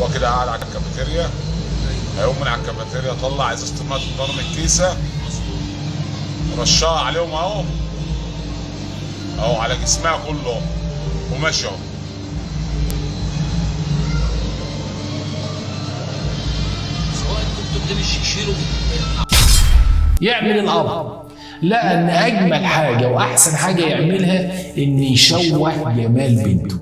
هو كده قاعد على الكافيتيريا، هيقوم من على الكافيتيريا طلع ازازة المية النار من الكيسة، رشها عليهم اهو اهو على جسمها كله وماشي اهو. سواء الدكتور ده مش يشيله. يعمل الاب لقى ان اجمل حاجة واحسن حاجة يعملها ان يشوه جمال بنته.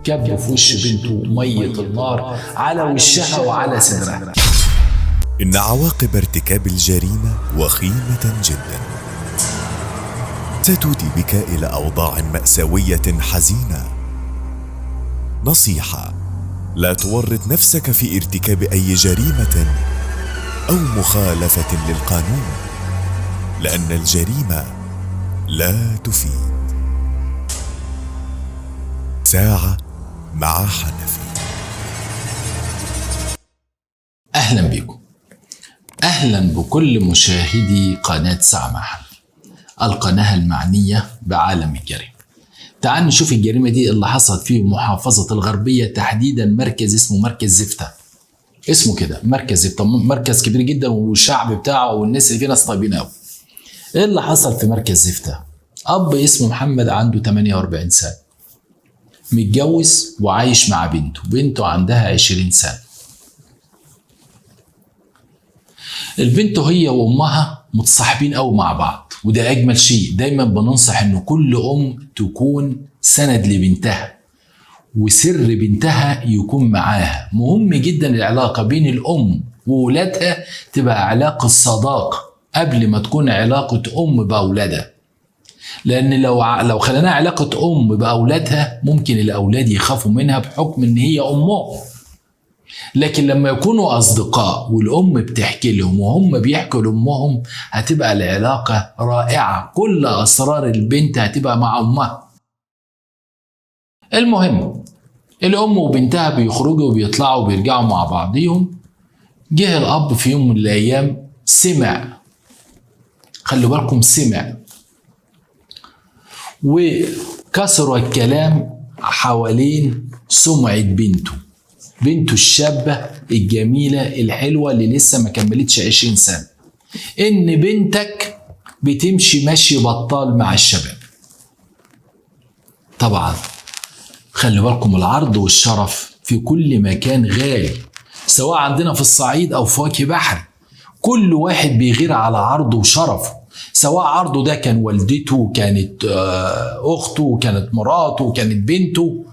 كب في وش بنته مية النار على وشها وعلى صدرها. إن عواقب ارتكاب الجريمة وخيمة جدا، ستودي بك إلى أوضاع مأساوية حزينة. نصيحة: لا تورط نفسك في ارتكاب أي جريمة أو مخالفة للقانون، لأن الجريمة لا تفيد. ساعة مع حنفي. اهلا بكم، اهلا بكل مشاهدي قناة ساعة مع حنفي، القناة المعنية بعالم الجريمة. تعال نشوف الجريمة دي اللي حصلت في محافظة الغربية، تحديدا مركز اسمه مركز زفتة. اسمه كده مركز زفتة، مركز كبير جدا والشعب بتاعه والناس اللي فيه ناس طيبين قوي. ايه اللي حصل في مركز زفتة؟ اب اسمه محمد عنده 48 سنة، متجوز وعايش مع بنته، بنته عندها 20 سنة. البنت هي وامها متصاحبين قوي مع بعض، وده اجمل شيء. دايما بننصح ان كل ام تكون سند لبنتها وسر بنتها يكون معاها. مهم جدا العلاقة بين الام وولادها تبقى علاقة صداقه قبل ما تكون علاقة ام باولادها، لان لو خليناها علاقة ام باولادها ممكن الاولاد يخافوا منها بحكم ان هي امهم. لكن لما يكونوا أصدقاء والأم بتحكي لهم وهم بيحكوا لأمهم هتبقى العلاقة رائعة، كل أسرار البنت هتبقى مع أمها. المهم الأم وبنتها بيخرجوا وبيطلعوا وبيرجعوا مع بعضيهم. جه الأب في يوم من الأيام سمع، خلوا بالكم سمع، وكسر الكلام حوالين سمعة بنته، بنته الشابة الجميلة الحلوة اللي لسه ما كملتش 20 سنة، إن بنتك بتمشي مشي بطال مع الشباب. طبعا خلي بالكم العرض والشرف في كل مكان غالي، سواء عندنا في الصعيد أو في وجه بحري. كل واحد بيغير على عرضه وشرفه، سواء عرضه ده كان والدته، كانت أخته، كانت مراته، كانت بنته.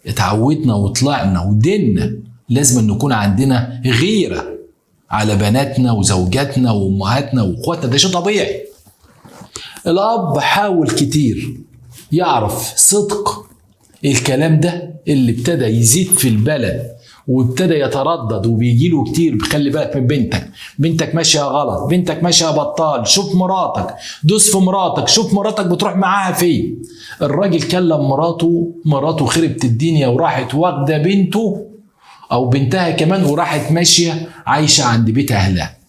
اتعودنا وطلعنا وديننا لازم نكون عندنا غيرة على بناتنا وزوجاتنا وامهاتنا واخواتنا، ده شيء طبيعي. الاب حاول كتير يعرف صدق الكلام ده اللي ابتدى يزيد في البلد وابتدى يتردد وبيجيله كتير، خلي بالك من بنتك، بنتك ماشية غلط، بنتك ماشية بطال، شوف مراتك، دوس في مراتك، شوف مراتك بتروح معاها فين. الراجل كلم مراته، مراته خربت الدنيا وراحت واخده بنته او بنتها كمان وراحت ماشية عايشه عند بيت اهلها.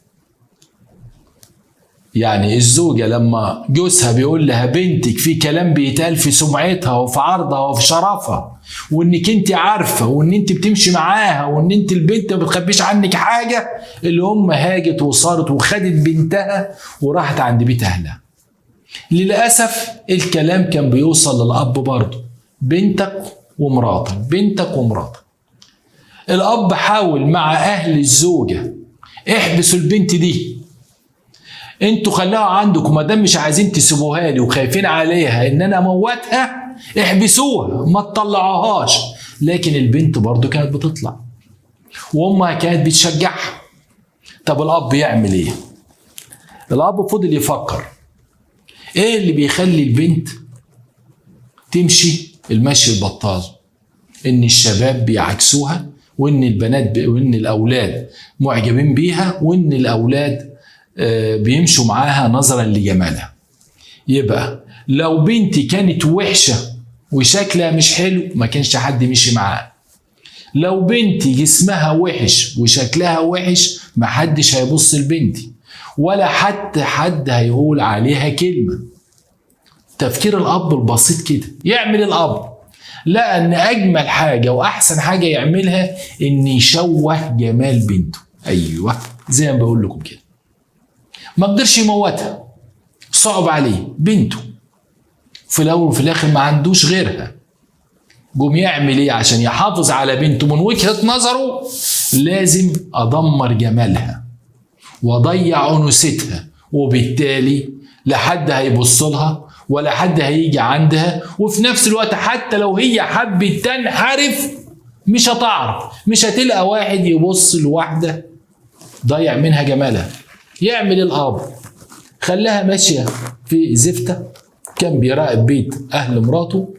يعني الزوجة لما جوزها بيقول لها بنتك في كلام بيتقال في سمعتها وفي عرضها وفي شرفها، وانك انت عارفه وان انت بتمشي معاها وان انت البنت ما بتخبيش عنك حاجة، الام هاجت وصارت وخدت بنتها وراحت عند بيت اهلها. للاسف الكلام كان بيوصل للاب برضه، بنتك ومراتك، بنتك ومراتك. الاب حاول مع اهل الزوجة، احبسوا البنت دي، انتوا خليها عندكم، ما دام مش عايزين تسيبوها لي وخايفين عليها ان انا اموتها احبسوها ما تطلعوهاش. لكن البنت برضو كانت بتطلع وامها كانت بتشجعها. طب الاب يعمل ايه؟ الاب فضل يفكر ايه اللي بيخلي البنت تمشي المشي البطال، ان الشباب بيعكسوها، وان البنات وان الاولاد معجبين بيها، وان الاولاد بيمشوا معاها نظرا لجمالها. يبقى لو بنتي كانت وحشة وشكلها مش حلو ما كانش حد مشي معاها، لو بنتي جسمها وحش وشكلها وحش ما حدش هيبص لبنتي ولا حتى حد هيقول عليها كلمة. تفكير الأب البسيط كده. يعمل الأب لقى ان اجمل حاجة واحسن حاجة يعملها ان يشوه جمال بنته. ايوه زي ما بقول لكم كده، ما قدرش يموتها، صعب عليه بنته، في الاول وفي الاخر ما عندوش غيرها. جم يعمل ايه عشان يحافظ على بنته؟ من وجهة نظره لازم ادمر جمالها واضيع انوثتها، وبالتالي لا حد هيبص لها ولا حد هيجي عندها، وفي نفس الوقت حتى لو هي حبت تنحرف مش هتعرف، مش هتلقى واحد يبص لواحدة ضيع منها جمالها. يعمل الاب خلاها ماشية في زفته، كان بيراقب بيت اهل مراته،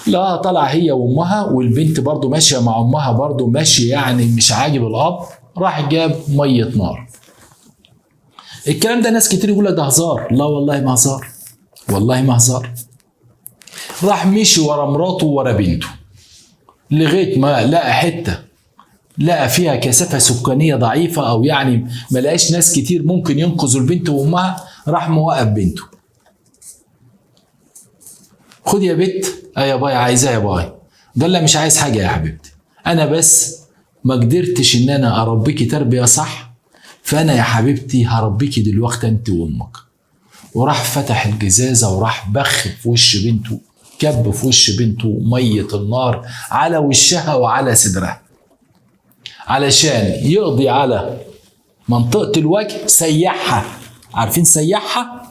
لا طلع هي وامها، والبنت برضو ماشية مع امها برضو ماشية يعني مش عاجب الاب، راح جاب مية نار. الكلام ده ناس كتير يقول لك ده هزار، لا والله ما هزار، والله ما هزار. راح مشي ورا مراته ورا بنته لغاية ما لقى حتة لقى فيها كثافة سكانية ضعيفة، او يعني ما لقاش ناس كتير ممكن ينقذوا البنت وامها، راح موقف بنته. خد يا بت، يا باي عايزاه يا باي. قال لها مش عايز حاجة يا حبيبتي، انا بس ما قدرتش ان انا اربيكي تربيه صح، فانا يا حبيبتي هربيكي دلوقتي انت وامك. وراح فتح الجزازه وراح بخ في وش بنته، كب في وش بنته مية النار على وشها وعلى صدرها، علشان يقضي على منطقة الوجه. سيحها، عارفين سيحها،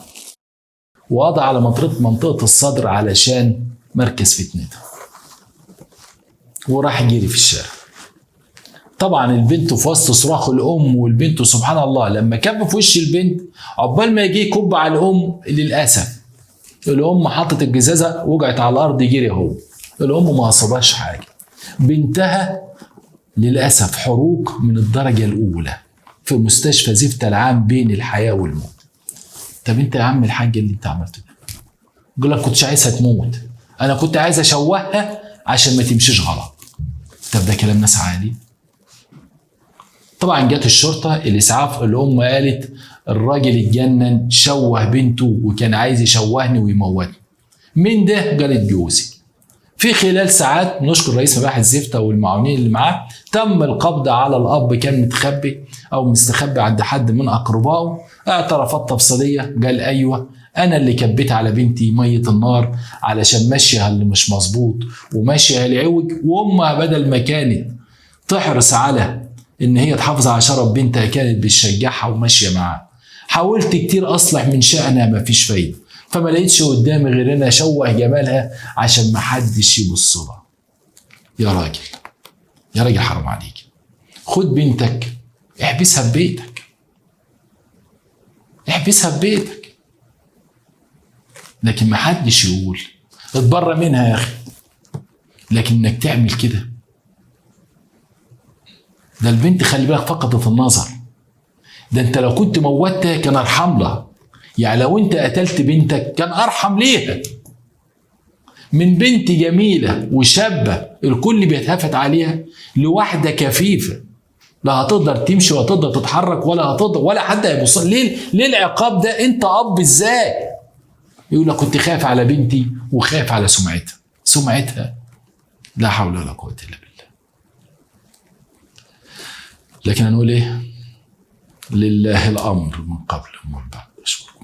وقضى على منطقة الصدر علشان مركز فتنتها. وراح جري في الشارع. طبعا البنت في وسط صراخ الام والبنت سبحان الله لما كب في وش البنت، عقبال ما يجي يكب على الام، للاسف الام حطت الجزازه وقعت على الارض، جري هو. الام ما اصابهاش حاجة، بنتها للاسف حروق من الدرجة الاولى في مستشفى زفت العام بين الحياة والموت. طب انت يا عم الحاج اللي انت عملته ده، يقول لك كنتش عايزها تموت، انا كنت عايز اشوهها عشان ما تمشيش غلط. طب ده كلام ناس عادي؟ طبعا جت الشرطة الاسعاف، الام قالت الراجل اتجنن، شوه بنته وكان عايز يشوهني ويموتني. مين ده؟ قالت جوزي. في خلال ساعات، نشكر رئيس مباحث زفته والمعاونين اللي معاه، تم القبض على الاب، كان متخبي او مستخبي عند حد من اقربائه. اعترافات تفصيلية، قال ايوه انا اللي كبيت على بنتي مية النار علشان ماشيها اللي مش مظبوط وماشيها العوج، وامها بدل ما كانت تحرص على ان هي تحافظ على شرف بنتها كانت بتشجعها وماشية معاها. حاولت كتير اصلح من شأنها مفيش فايده، فما لقيتش قدامي غير ان اشوه جمالها عشان محدش يبص لها. يا راجل يا راجل حرام عليك، خد بنتك احبسها في بيتك، احبسها في بيتك، لكن محدش يقول اتبرى منها يا اخي. لكن انك تعمل كده، ده البنت خلي بالك فقدت النظر، ده انت لو كنت موتها كان ارحم لها، يعني لو انت قتلت بنتك كان ارحم ليها من بنت جميلة وشابه الكل بيتهافت عليها لواحدة كفيفه لا هتقدر تمشي ولا هتقدر تتحرك ولا هتقدر ولا حد هيبص. ليه العقاب ده؟ انت اب ازاي؟ يقول لك كنت خايف على بنتي وخايف على سمعتها. سمعتها لا حول ولا قوة الا بالله. لكن هنقول ايه؟ لله الامر من قبل ومن بعد.